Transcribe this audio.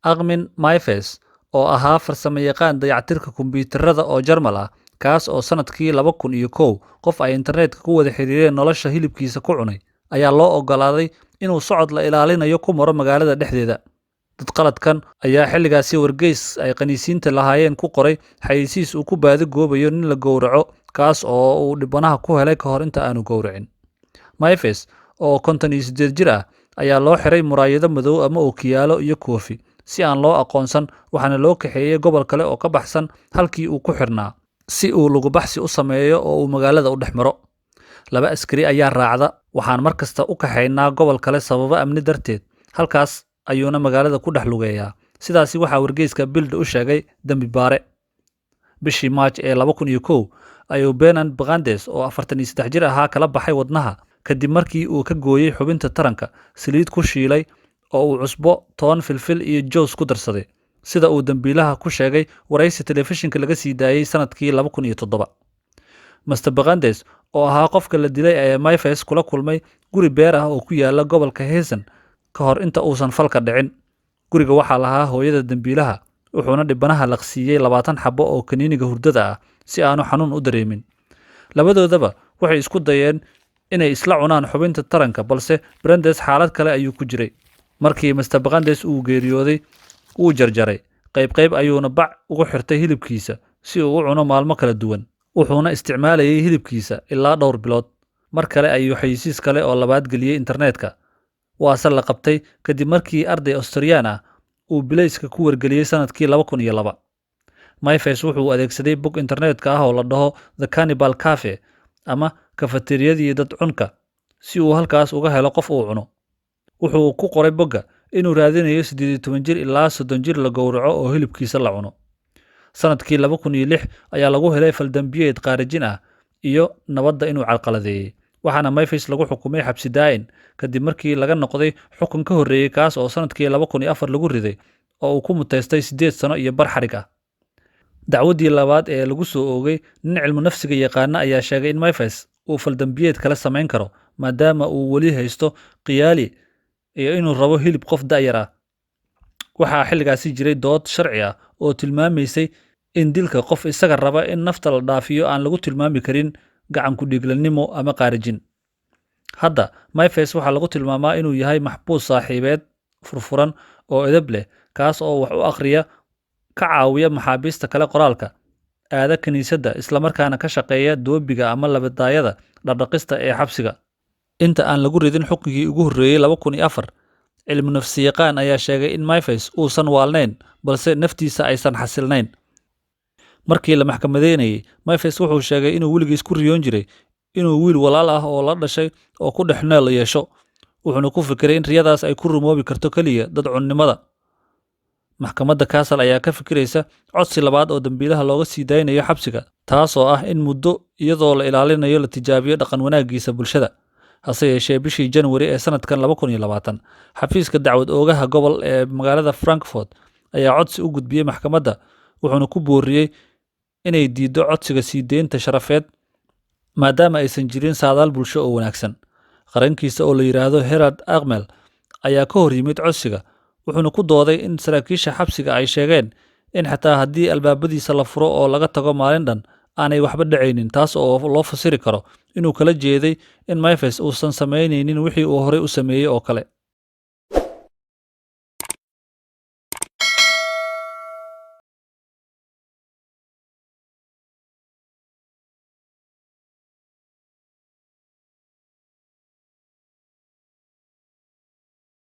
Armin Meiwes oo ahaa farsamayaqaan dayactirka kombiyuutarada oo Jarmal ah, kaas oo sanadkii 2001 qof ay internetka ku wada xiriireen nolosha hilibkiisa ku cunay, ayaa loo oggolaaday inuu socod la ilaalinayo ku maro magaalada dhexdeeda. Dad qaladkan ayaa xilligaasi wargeys ay khaniisiinta lahaayeen ku qoray xayeysiis uu ku baadi goobayo nin la gowraco, kaas oo uu dhibanaha ku helay ka hor inta aanu gowracin. Meiwes oo 58 jir ah ayaa loo xiray muraayado madow ama ookiyaalo iyo koofi si aan loo aqoonsan, waxaana loo kaxeeyey gobol kale oo ka baxsan halkii uu ku xirnaa si uu lugubaxsi u sameeyo oo uu magaalada u dhex maro. Laba askari ayaa raacda. Waxaan mar kasta u kaxaynaa gobol kale sababo amni darteed, halkaas ayuuna magaalada ku dhex lugeeyaa. Sidaasi waxaa wargeyska Bild u sheegay dembi baare. Bishii Maaj ee 2001 ayuu Bernard Brandes oo 43 jir ahaa kala baxay wadnaha kadib markii uu ka gooyey xubinta taranka, saliid ku shiilay oo uu cusbo, toon, filfil iyo jows ku darsaday, sida uu dembiilaha ku sheegay waraysi telefishinka laga sii daayey sanadkii 2007. Mr Brandes oo ahaa qofka la dilay ayaa Meiwes kula kulmay guri beer ah oo ku yaala gobolka Hessen ka hor inta uusan falka dhicin. Guriga waxaa lahaa hooyada dembiilaha, wuxuuna dhibanaha laqsiiyey 20 xabo oo kaniiniga hurdada ah si aanu xanuun u dareemin. Labadoodaba waxay isku dayeen inay isla cunaan xubinta taranka, balse Brandes xaalad kale ayuu ku jiray. Markii Mr Brandes uu geeriyooday, wuu jarjaray qayb qayb ayuuna bac ugu xirtay hilibkiisa si uu u cuno maalmo kala duwan, wuxuuna isticmaalayay hilibkiisa ilaa dhowr bilood. Mar kale ayuu xayeysiis kale oo labaad geliyey internetka, waase la qabtay kadib markii arday Australiyaan ah uu bilayska ku wargeliyey sanadkii 2002. Meiwes wuxuu adeegsaday bog internetka ah oo la dhaho The Cannibal Cafe ama kafateeriyadii dad cunka si uu halkaas uga helo qof uu cuno. Wuxuu ku qoray bogga inuu raadinayo 18 jir ilaa 30 jir la gowraco oo hilibkiisa la cuno. Sanadkii 2006 ayaa lagu helay faldambiyeed qaarijin ah iyo nabadda inuu carqaladeeyey, waxaana Meiwes lagu xukumay xabsi daa'in kadib markii laga noqday xukun ka horreeyey, kaas oo sanadkii 2004 lagu riday oo uu ku muteystay 8 sano iyo bar xarig ah. Dacwaddii labaad ee lagu soo oogay nin cilmu nafsiga yaqaana ayaa sheegay in Meiwes uu faldambiyeed kala samayn karo maadaama uu weli haysto khiyaali iyo inuu rabo hilib qof da'yar ah. Waxaa xilligaasi jiray dood sharci ah oo tilmaamaysay in dilka qof isaga raba in nafta la dhaafiyo aan lagu tilmaami karin gacan ku dhiiglanimo ama qaarijin. Hadda Meiwes waxaa lagu tilmaamaa inuu yahay maxbuus saaxiibeed furfuran oo edeb leh, kaas oo wax u akhriya, ka caawiya maxaabiista kale qoraalka, aada kiniisadda, islamarkaana ka shaqeeya doobiga ama labadaayada dhardhaqista ee xabsiga. Inta aan lagu ridin xukunkii ugu horreeyey 2004, cilmi nafsiyaqaan ayaa sheegay in Meiwes uusan waalnayn, balse naftiisa aysan xasilnayn. Markii la maxkamadeynayay, Meiwes wuxuu sheegay inuu weligiis ku riyoon jiray inuu wiil walaal ah oo la dhashay oo ku dhex nool yeesho, wuxuuna ku fikiray in riyadaas ay ku rumoobi karto keliya dad cunnimada. Maxkamadda Kassel ayaa ka fikiraysa codsi labaad oo dembiilaha looga sii daynayo xabsiga, taasoo ah in muddo iyadoo la ilaalinayo la tijaabiyo dhaqan wanaaggiisa bulshada. Hase yeeshee, bishii January ee sanadkan 2020, xafiiska dacwad oogaha gobol ee magaalada Frankfurt ayaa codsi u gudbiyey maxkamadda, wuxuuna ku booriyey inay diiddo codsiga sii deynta sharafeed maadaama aysan jirin saadaal bulsho oo wanaagsan. Qarankiisa oo la yidhaahdo Herald Akmel ayaa ka hor yimid codsiga, wuxuuna ku dooday in saraakiisha xabsiga ay sheegeen in xataa haddii albaabadiisa la furo oo laga tago maalin dhan aanay waxba dhacaynin, taas oo loo fasiri karo inuu kala jeeday in Meiwes uusan samaynaynin wixii uu horey u sameeyey oo kale.